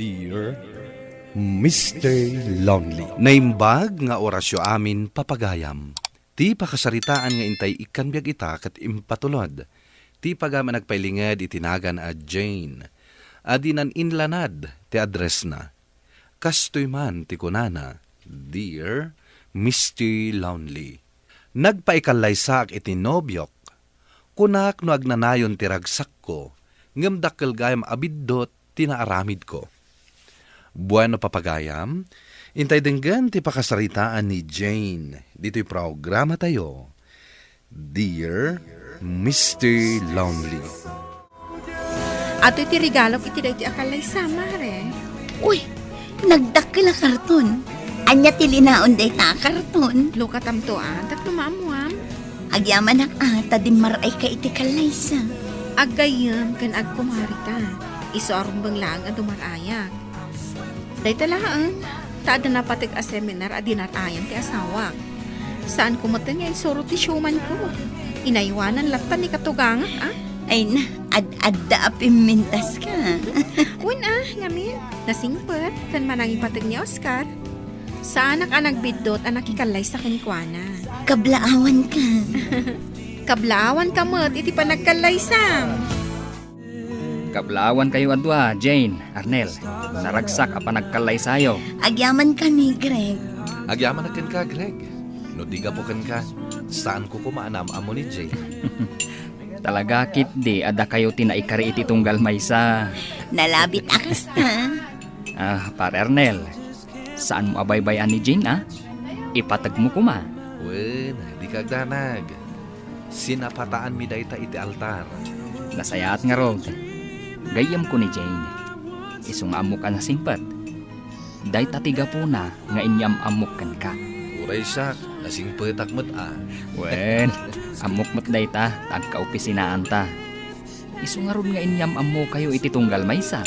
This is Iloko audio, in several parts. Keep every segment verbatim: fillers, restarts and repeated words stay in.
Dear Mister Lonely. Naimbag nga orasyo amin, papagayam. Ti pakasaritaan nga intay ikkan biag ita ket impatulod ti pagayam a nagpailinged iti nagan a Jane, a dinan inlanad ti addressna. Kastoy man ti kunana, "Dear Mister Lonely, nagpaikallaysaak iti nobiok. Kunak no agnanayon ti ragsakko, ngem dakkel gayam a biddut ti naaramidko." Bueno, papagayam, intay denggen ti pakasaritaan ni Jane ditoy programatayo, Dear Mister Lonely. Ato ti regalok iti daytoy a kallaysa, mare. Uy, nagdakkel a karton. Ania ti linaon dayta a karton? Lukatamto, a, tapno maammuam. Agyamanak, a, ta dimmar-ayka iti kallaysa. Aggayyem ken agkumarita. Isu a rumbeng laeng a dumar-ayak. Dayta laeng, ta adda napateg a seminar a dinar-ayan ti asawak. Saanko metten nga insurot ti siumanko. Inaywanan latta ni katugangak, a? Ay na, ad-adda a pimmintaska. Wen, a, ngamin, nasingpet, ken manangipateg ni Oscar. Saanak a nagbiddut a nakikallaysa kenkuana. Kablaawanka. Kablaawanka met iti panagkallaysam. Kablaawankayo a dua, Jane, Arnel. Naragsak a panagkallaysayo. Agyaman kami, Greg. Agyamanak kenka, Greg. No di gapu kenka, saanko koma a naam-ammo ni Jane. Talaga, ketdi a dakayo ti naikari iti tunggal maysa. Nalabit a kasta. Ah, Pare Arnel, saanmo a baybay-an ni Jane, a? Ipategmo koma. Wen, dika agdanag. Sinapataanmi dayta iti altar. Nasayaat ngarud. Gayyemko ni Jane. Isu nga ammok a nasingpet. Dayta ti gapuna nga inyam-ammok kenka. Uray siak, nasingpetak met, a. Wen, ammok met dayta, ta agkaopisinaanta. Isu ngarud nga inyam-ammokayo iti tunggal maysa.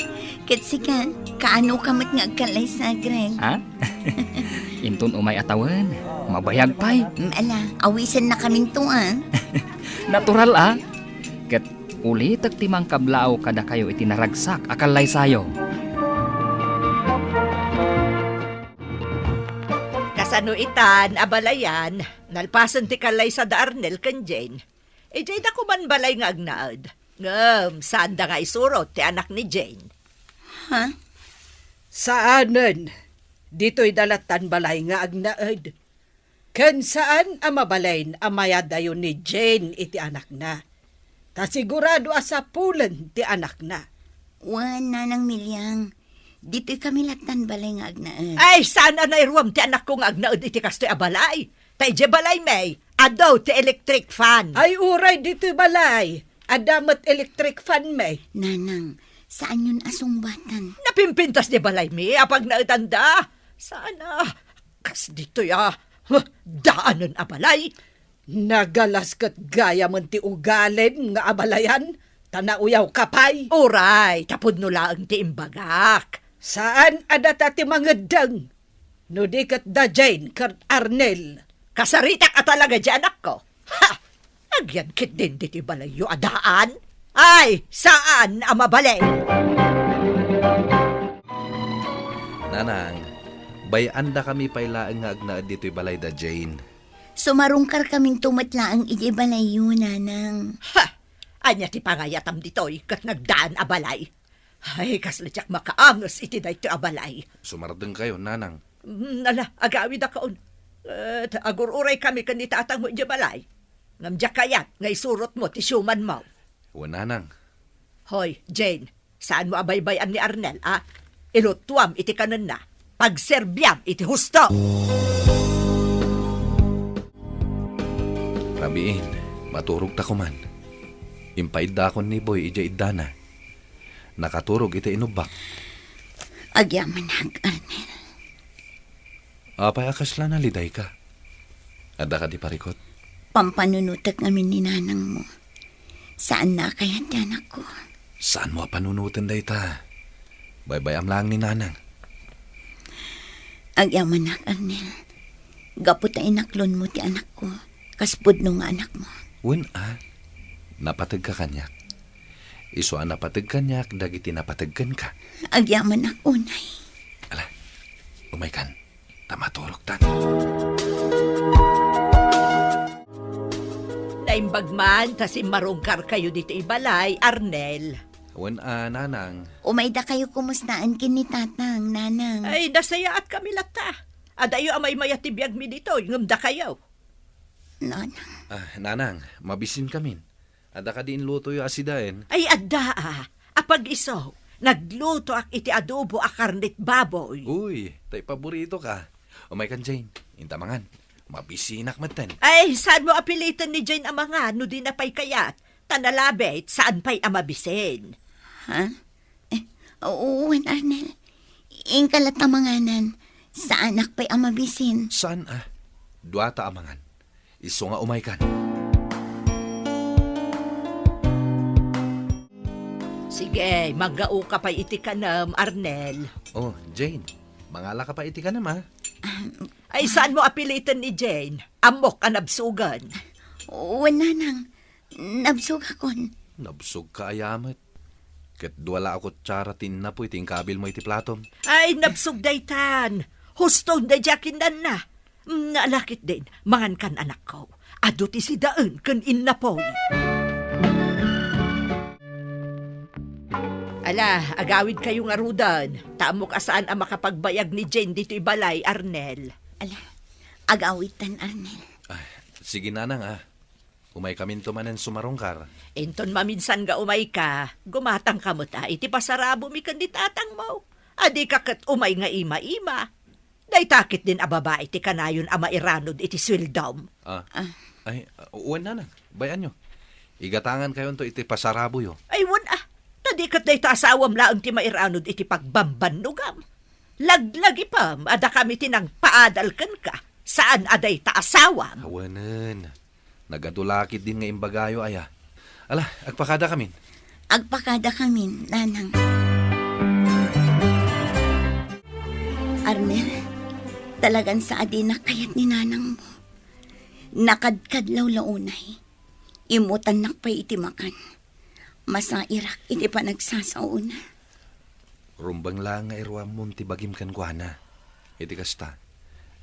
Ket sika, kaanoka met nga agkallaysa, Greg? Ha? Inton umay a tawen, mabayag pay. Mm, ala, awisennakaminto, a. Natural, a. Ket ulitek ti mangkablaaw kadakayo iti naragsak a kallaysayo. Kasano itan a balayan, nalpasen ti kallaysa da Arnel ken Jane? Idiay da koman balay nga agnaed. Ngem, saanda nga isurot ti anak ni Jane. Ha? Saanen. Ditoy da lattan balay nga agnaed. Ken saan a mabalin a mayadayo ni Jane iti anakna. Ta sigurado a sapulen ti anakna. Wen, Nanang Miliang, ditoy kami lattan balay nga agnaed. Ay, saan a nairuam ti anakko nga agnaed iti kastoy a balay? Ta idiay balaymi, adu ti electric fan. Ay, uray ditoy balay, adda met electric fanmi. Nanang, saanyon a sungbatan. Napimpintas diay balaymi a pagnaedanda. Saan a, kas ditoy a, huh, daanen a balay. Nagalas ket gayamen ti ugalim nga abalayan, ta nauyawka pay. Uray, ta pudno laeng ti imbagak. Saan a data ti mangeddeng, no di ket da Jane ken Arnel. Kasaritak a talaga diay anakko. Ha! Agyan ketdin ditoy balayyo a daan? Ay, saan a mabalin! Nanang, bay-andakami pay laeng nga agnaed ditoy balay da Jane. Sumarungkarkaminto met laeng idiay balayyo, Nanang. Ha! Ania ti pangayatam ditoy ket nagdaan a balay? Ay, kasla diak makaanges iti daytoy a balay. Sumardengkayo, Nanang. Mm, ala, agawidakon. Et agur-uraykami ken ni tatangmo idiay balay. Ngem diak kayat nga isurotmo ti siumanmo. Wen, Nanang. Hoy, Jane, saanmo a baybay-an ni Arnel, a? Iluttuam iti kanenna. Pagserbiam iti husto! Rabiin, maturogta koman. Impaiddakon ni Boy idiay iddana. Nakaturog iti inubbak. Agyamanak, Arnel. Apay a kasla nalidayka? Adda kadi parikut? Pampanunotek ngamin ni nanangmo. Saanna a kayat ti anakko. Saanmo a panunoten dayta? Baybay-am laeng ni nanang. Agyamanak, Arnel. Gapu ta inaklonmo ti anakko, kas pudno nga anakmo. Wen a, napategka kaniak. Isu a napateg kaniak dagiti napateg kenka. Agyamanak unay. Ala, umaykan, ta maturogtan. Naimbag man ta simmarungkarkayo ditoy balay, Arnel. Wen a, nanang. Umaydakayo kumustaen ken ni tatang, nanang. Ay, nasayaatkami latta. Adayo a maymayat ti biagmi ditoy, ngem dakayo. Nanang. Ah, nanang, mabisinkamin. Adda kadi inlutoyo a sidaen? Ay, adda a. Apag-isu, naglutoak iti adobo a karnet baboy. Uy, tay paboritoka. Umaykan, Jane. Inta mangan. Mabisinak metten. Ay, saanmo a piliten ni Jane a mangan no dina pay kayat? Ta nalabit, saan pay a mabisin. Ha? Eh, wen, Arnel. Inka latta manganan. Saanak pay a mabisin. Saan a? Duata a mangan. Isu nga umaykan. Sige, maggaoka pay iti kanem, Arnel. Oh, Jane, mangalaka pay iti kanem, a? Ay, saanmo a piliten ni Jane? Ammok a nabsugen. Wen, nanang. Nabsugakon. Nabsugka aya met. Ket dua la a kutsara ti innapoy ti inkabilmo iti platom. Ay, nabsug daytan. Husto daydiay a kinnanna. Mm, ala ketdin, mangankan, anakko. Adu ti sidaen ken innapoy. Ala, agawidkayo ngaruden. Ta ammok a saan a makapagbayag ni Jane ditoy balay, Arnel. Ala, agawidtan, Arnel. Ah, sige, nanang, a. Umaykaminto manen sumarungkar. Inton maminsan nga umayka, gumatangka met a iti pasarabomi ken ni tatangmo. A dika ket umay nga ima-ima. Dayta ketdin a babai ti kanayon a mairanud iti sueldom. Ah. Ah. Ay, wen, nanang, bay-anyo. Igatangankayonto iti pasaraboyo. Ay, wen a. Ta di ket dayta asawam laeng ti mairanud iti pagbambannogam. Laglagipem a dakami ti nangpaadal kenka, saan a dayta asawam. Awenen. Nagadu la ketdin nga imbagayo aya. Ala, agpakadakamin. Agpakadakamin, nanang. Arnel, talagan sa a dinak kayat ni nanangmo. Nakadkadlaw la unay. Imutannak pay iti makan. Masairak iti panagsasaona. Rumbeng laeng nga iruamon ti bagim kenkuana. Iti kasta,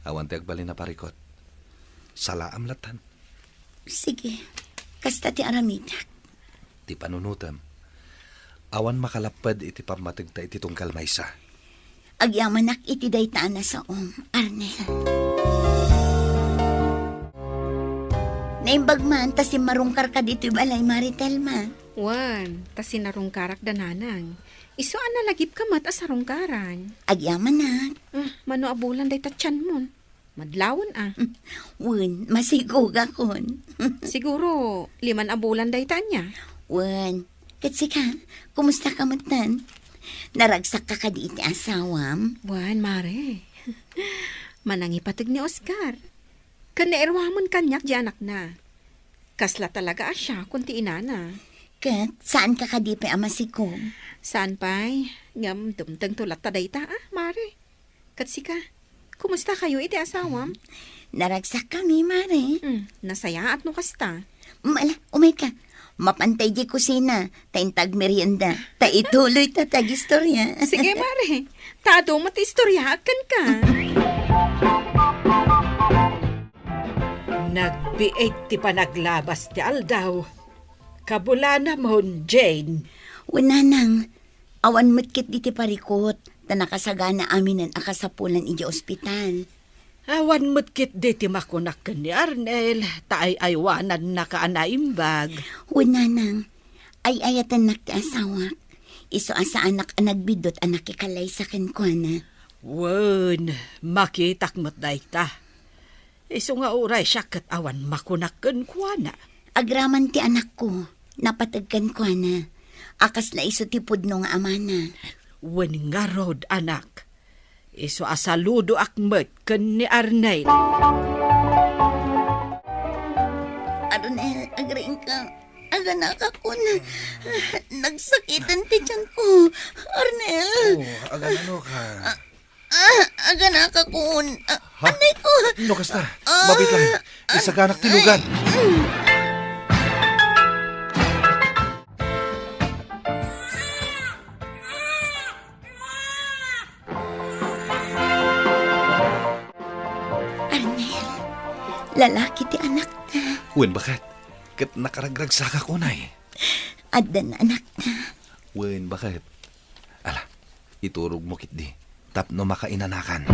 awan ti agbalin a parikut. Salaam lattan. Sige, kasta ti aramidek. Ti panunotem, awan makalapped iti pammategta iti tunggal maysa. Agyamanak iti dayta a nasaom, Arnel. Naimbag man ta simmarungkarka ditoy balay, Mari Telma. Wen, ta sinarungkarak da nanang. Isu a nalagipka met a sarungkaran. Agyamanak. Ah, mano a bulan dayta tianmon? Madlawen a. Wen, masigugakon. Siguro, liman a bulan dayta ania? Wen, ket sika, kumusta ka metten? Naragsakka kadi iti asawam? Wen, Mare. Manangipateg ni Oscar. Ken nairuamen kaniak di anakna. Kasla talaga a siakon ti inana. Ket saanka kadi pay a masigug? Saan pay, ngem dumtengto latta dayta, a, Mare. Ket sika, kumusta kayo iti asawam? Naragsakkami, Mare. Hmm, nasayaat no kasta. Mala, umayka. Mapantay di kusina, ta inta agmerienda, ta ituloy ta ti agistoria. Sige, Mare. Ta adu met ti istoriaak kenka. Nagbiit ti panaglabas ti aldaw. Kabulanamon, Jane. Wen, nanang, awan met ketdi ti parikut, ta nakasagana aminen a kasapulan idiay ospital. Awan met ketdi ti makunak ken ni Arnel, ta ay-aywanannaka a naimbag. Wen, nanang, ay-ayatennak ti asawak. Isu a saanak a nagbiddut a nakikalaysa kenkuana. Wen, makitak met dayta. Isu nga uray siak ket awan makunak kenkuana. Agraman ti anakko, napateg kenkuana. A kasla isu ti pudno nga amana. Wen ngarud, anak. Isu a saludoak met ken ni Arnel. Arnel, agriingka. Aganakakon. Nagsakiten ti tianko. Arnel. Oh, agananoka? Ah, aganakakon. Ah, Ha? Anay ko. No kasta, Ah, mabit lang. Isaganak ti lugan. Mm. Lalaki ti anakta. Wen, baket. Ket nakaragragsakak unay. Addan anakta. Wen, baket. Ala, iturogmo ketdi tapno makainanakan.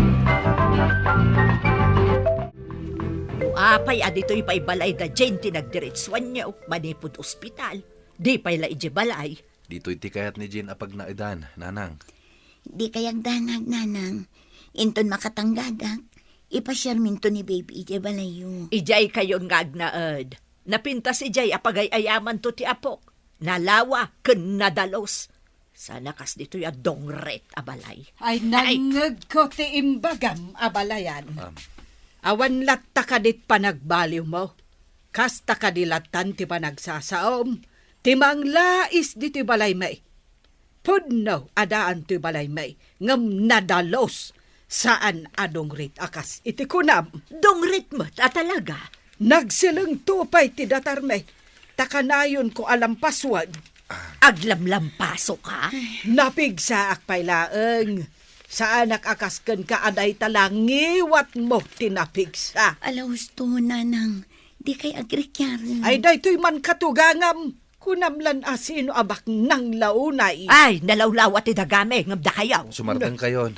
No apay a ditoy pay balayda Jane ti nagdiretsuanyo manipud ospital, di pay la idiay balay. Ditoy ti kayat ni Jane a pagnaedan, nanang. Di kayat danag, nanang. Inton makatanggadak, ipasiarminto ni baby idiay balayyo. Idiay kayon nga agnaed. Napintas idiay a pagay-ayamanto ti apok. Nalawa ken nadalus. Sana kas ditoy a dungret a balay. Ay, ay, nangngegko ti imbagam a balayan. Am. Awan latta kadit panagbaliwmo. Kasta kadi lattan ti panagsasaom, ti manglais ditoy balaymi. Pudno a daan toy balaymi, ngem nadalus, saan a dungrit a kas iti kunam. Dungrit met a talaga. Nagsilengto pay ti datarmi, ta kanayonko a lampasuen. Aglamlampasoka? Napigsaak pay laeng. Saanak a kas kenka a dayta la ngiwatmo ti napigsa. Ala husto, nanang, dikay agrikiaren. Ay, daytoy man katugangam. Kunam lan a sino a baknang la unay. Ay, nalawlawa ti dagami, ngem dakayo. Sumardengkayon.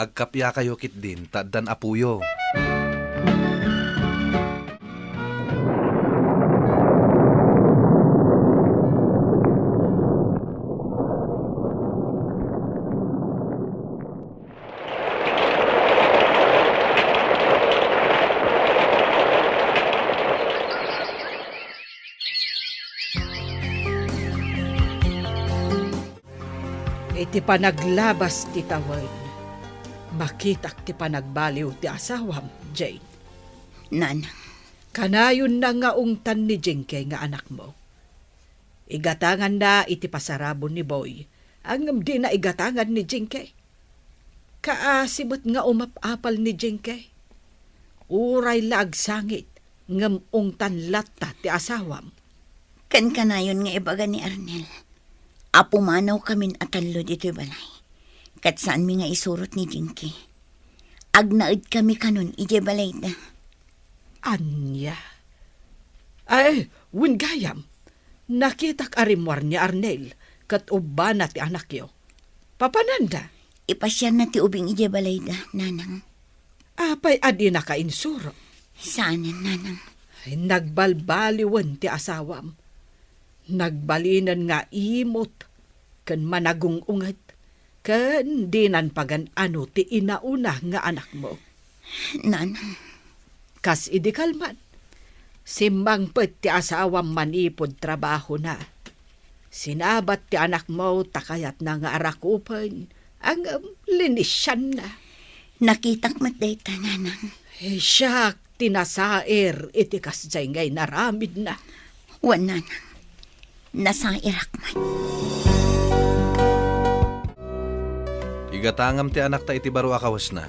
Agkapiakayo ketdin, ta addan apoyo. Iti panaglabas ti tawen, makitak ti panagbaliw ti asawam, Jane. Nanang. Kanayonna nga ungtan ni Jinky nga anakmo. Igatanganna iti pasarabon ni Boy, ngem dina igatangan ni Jinky. Kaasi met nga umap-apal ni Jinky. Uray la agsangit, ngem ungtan latta ti asawam. Ken kanayon nga ibaga ni Arnel a pumanawkamin a tallo ditoy balay, ket saanmi nga isurot ni Jinky. Agnaedkami kanon idiay balayda. Ania? Ay, wen gayam, nakitak a rimmuar ni Arnel ket ubbana ti anakyo. Papananda? Ipasiarna ti ubing idiay balayda, nanang. Apay a dinaka insuro? Saanen, nanang. Ay, nagbalbaliwen ti asawam. Nagbalinen nga imot ken managung-unget, ken dinan pagan-ano ti inauna nga anakmo. Nanang. Kas idi kalman, simmangpet ti asawam manipud trabahona. Sinabat ti anakmo ta kayatna nga arakupen, ngem linisianna. Nakitak met dayta, nanang. Eh, siak ti nasair iti kasdiay nga inaramidna. Wen, nanang, nasairak met. Igatangam ti anakta iti baro a kawesna.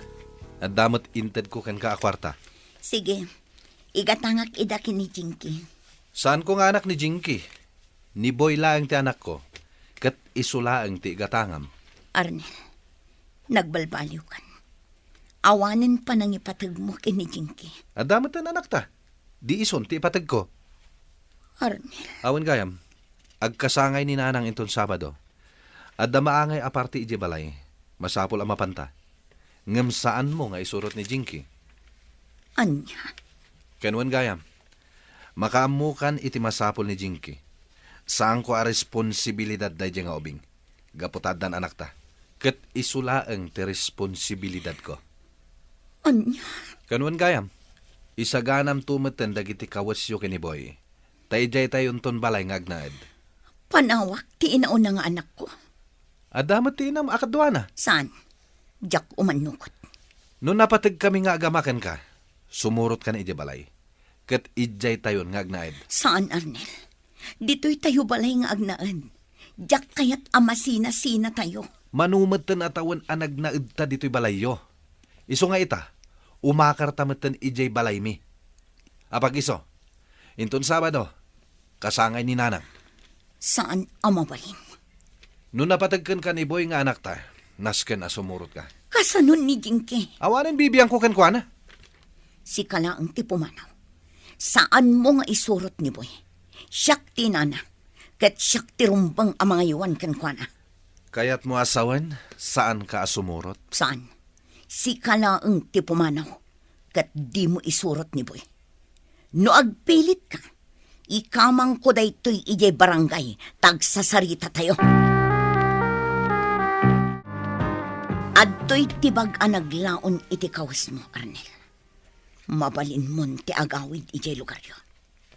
Adda met intedko kenka a kuarta. Sige, igatangak ida ken ni Jinky. Saanko nga anak ni Jinky. Ni Boy laeng ti anakko, ket isu laeng ti igatangam. Arnel, nagbalbaliwkan. Awanen panangipategmo ken ni Jinky. Adda met anakta. Di isun ti ipategko. Arnel. Awan gayam, agkasangay ni Nanang inton Sabado. Adda maangay a parti idiay balay. Masapul a mapanta. Ngem saanmo nga isurot ni Jinky. Ania? Ken wen gayam, makaammokan iti masapul ni Jinky. Saanko a responsibilidad daydiay nga ubing. Gapu ta addan anakta. Ket isu laeng ti responsibilidadko. Ania? Ken wen gayam, isaganamto metten dagiti kawesyo ken ni Boy. Ta idiay tayonton balay nga agnaed. Panawak ti inauna nga anakko. Adda met ti inam a kaduana. Saan? Diak umannukot. No napategkami nga agama kenka, sumurotkan idiay balay. Ket idiay tayon nga agnaed. Saan, Arnel. Ditoy tayo balay nga agnaed. Diak kayat a masina-sina tayo. Mano metten a tawen a nagnaedta ditoy balayyo. Isu nga ita, umakarta metten idiay balaymi. Apag-isu, inton Sabado, kasangay ni Nanang. Saan a mabalin. No napateg kenka ni Boy nga anakta, nasken a sumurotka. Kasano ni Jinky? Awanen bibiangko kenkuana. Sika laeng ti pumanaw. Saanmo nga isurot ni Boy. Siak ti inana, ket siak ti rumbeng a mangaywan kenkuana. Kayatmo a sawen, saanka a sumurot? Saan. Sika laeng ti pumanaw, ket dimo isurot ni Boy. No agpilitka, ikamangko daytoy idiay barangay ta agsasaritatayo. Adtoy tibag a naglaon iti kawesmo, Arnel. Mabalinmon ti agawid idiay lugaryo.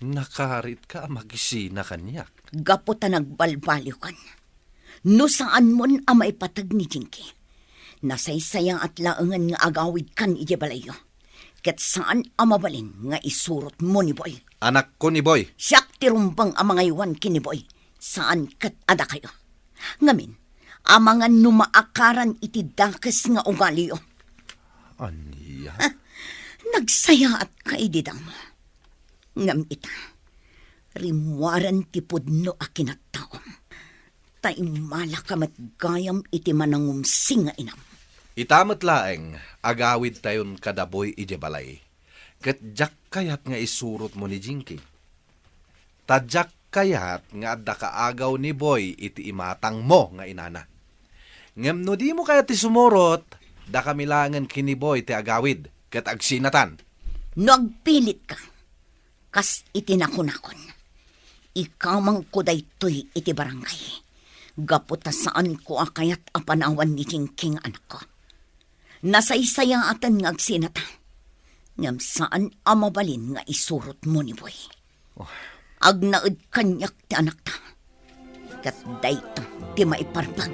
Nakaritka a makisina kaniak. Gapu ta nagbalbaliwkan. No saanmon a maipateg ni Jinky, nasaysayaat laengen nga agawidkan idiay balayyo. Ket saan a mabalin nga isurotmo ni Boy. Anakko ni Boy. Siak ti rumbeng a mangaywan ken ni Boy. Saan ket a dakayo. Ngamin, amangan no maakaran iti dakes nga ugaliyo. Ania? Nagsayaatka idi damo. Ngem ita, rimmuaren ti pudno a kinattaom. Ta immalaka met gayam iti manangumsi nga inam. Ita met laeng, agawidtayon kada Boy idiay balay. Ket diak kayat nga isurotmo ni Jinky. Ta diak kayat nga adda kaagaw ni Boy iti imatangmo nga inana. Ngem no dimo kayat ti sumurot, dakami laengen ken ni Boy ti agawid ket agsinatan. No agpilitka, kas iti nakunakon, ikamangko daytoy iti barangay. Gapu ta saanko a kayat a panawan ni Jinky nga anakko. Nasaysayaaten nga agsinata. Ngem saan a mabalin nga isurotmo ni Boy. Oh. Agnaed kaniak ti anakta. Ket dayta ti maiparpag.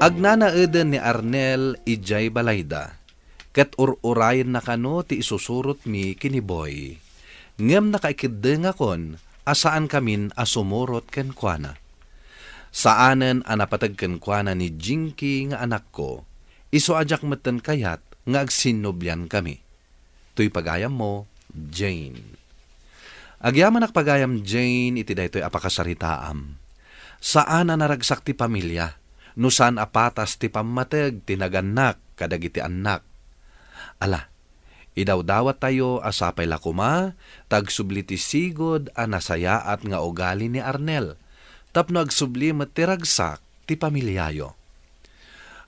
Agnanaeden ni Arnel idiay balayda, ket ur-urayenna kano ti isusurotmi ken ni Boy. Ngem nakaikeddengakon a saankamin a sumurot kenkuana. Saanen a napateg kenkuana ni Jinky nga anakko, isu a diak metten kayat nga agsinnubliankami. Toy pagayammo, Jane. Agyamanak pagayam, Jane, iti daytoy a pakasaritaam. Saan a naragsak ti pamilia, no saan a patas ti pammateg ti nagannak kadagiti annak. Ala, idawdawattayo a sapay la koma ta agsubli ti sigud a nasayaat nga ugali ni Arnel, tapno agsubli met ti ragsak ti pamiliayo.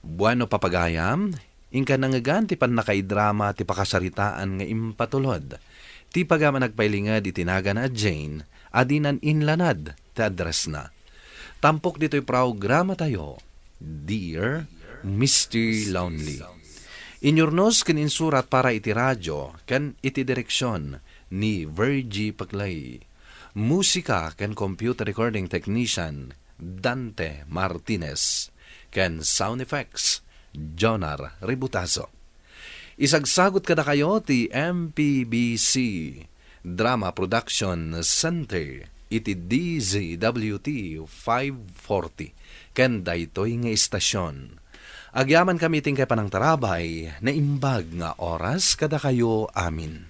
Bueno, papagayam, inka nangngegan ti pannakaidrama ti pakasaritaan nga impatulod ti pagayam a nagpailinged iti nagana a Jane a dinan inlanad ti addressna. Tampok ditoy programatayo, Dear Mister Lonely. Inyurnos ken insurat para iti radio ken iti direksion ni Virgie Paclay. Musika ken computer recording technician, Dante Martinez, ken sound effects, Jonar Ributazo. Isagsagut kadakayo ti M P B C Drama Production Center iti D Z W T five forty ken daytoy nga istasion. Agyamankami iti inkay panangtarabay, naimbag nga oras kadakayo amin.